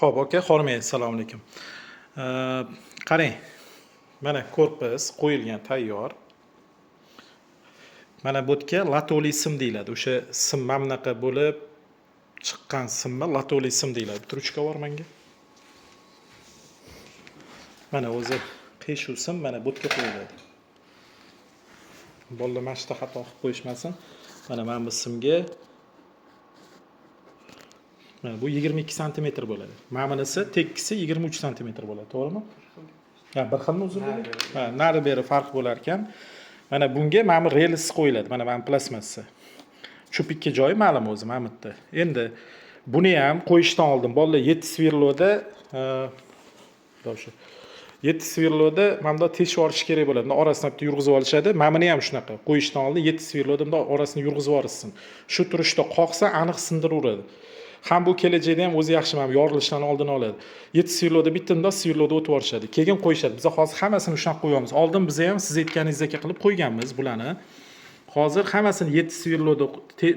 Xo'p, aka, hormang, assalomu alaykum. Qarang. Mana korpus qo'yilgan, tayyor. Mana bu yerga лото li sim deyiladi. O'sha sim mana bunaqa bo'lib chiqqan simni лото li sim deyiladi. Bitta ruchka bor menga. Mana o'zi qiyshuv sim mana bu yerga qo'yiladi. Bolalar mana shu yerda xato qilib qo'yishmasin. Mana bu simga, mana bu 22 santimetr bo'ladi. Mana bunisi tekkisi 23 santimetr bo'ladi, to'g'rimi? Ha, bir xilmi uzunligi? Ha, nari beri farq bo'lar ekan. Mana bunga mana bu rels qo'yiladi. Mana bu plastmassa. Chupikka joyi ma'lum o'zi mana bu yerda. Endi buni ham qo'yishdan oldin bolalar 7 сверло da, o'sha 7 сверло da mana bundoq teshib yuborish kerak bo'ladi. Bundoq orasini bitta yurg'izib olishadi. Mana buni ham shunaqa. Qo'yishdan oldin 7 сверло da bundoq orasini yurg'izib yuborishsin. Shu turishda qoqsa, aniq sindiraveradi. Ham bu kelajakda ham o'zi yaxshi, mana bu yorilishdan oldini oladi. 7 сверло da bitta bundoq сверло da o'tib yuborishadi. Keyin qo'yishadi. Biz hozir hammasini shunaqa qo'yamiz. Oldin biz ham siz aytganingizdek qilib qo'yganmiz bularni. Hozir hammasini 7 сверло da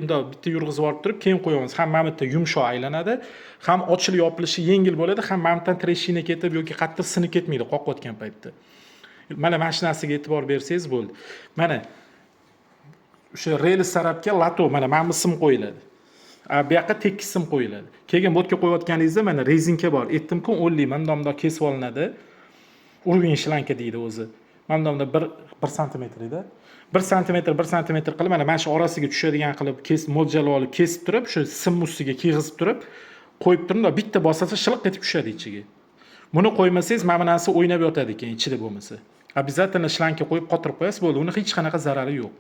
bundoq bitta yurg'izib yuborib turib, keyin qo'yamiz. Ham mana bu yerda yumshoq aylanadi, ham ochilib yopilishi yengil bo'ladi, ham mana bu yerdan трещина ketib yoki qattiq sinib ketmaydi qoqayotgan paytda. Mana shu narsaga e'tibor bersangiz bo'ldi. Mana o'sha rels tarafga лото, mana bu sim qo'yiladi. Bu yoqqa tekis sim qo'yiladi. Keyin bu yerga qo'yayotganingizda mana rezinka bor. Aytdim-ku, o'nli mana bundoq kesib olinadi. Уровень шланга deydi o'zi. Mana bundoq 1 1 santimetr edi. 1 santimetr, 1 santimetr qilib, mana shu orasiga tushadigan qilib kes, mo'ljallab olib kesib turib, shu sim ustiga kiyg'izib turib, qo'yib turib, bitta bosasa, shiliq etib tushadi ichiga. Buni qo'ymasangiz, mana bu narsa o'ynab yotadi keyin ichida bo'lmasa. Обязательно шланга qo'yib qotirib qo'yasiz, bo'ldi. Uni hech qanaqa zarari yo'q.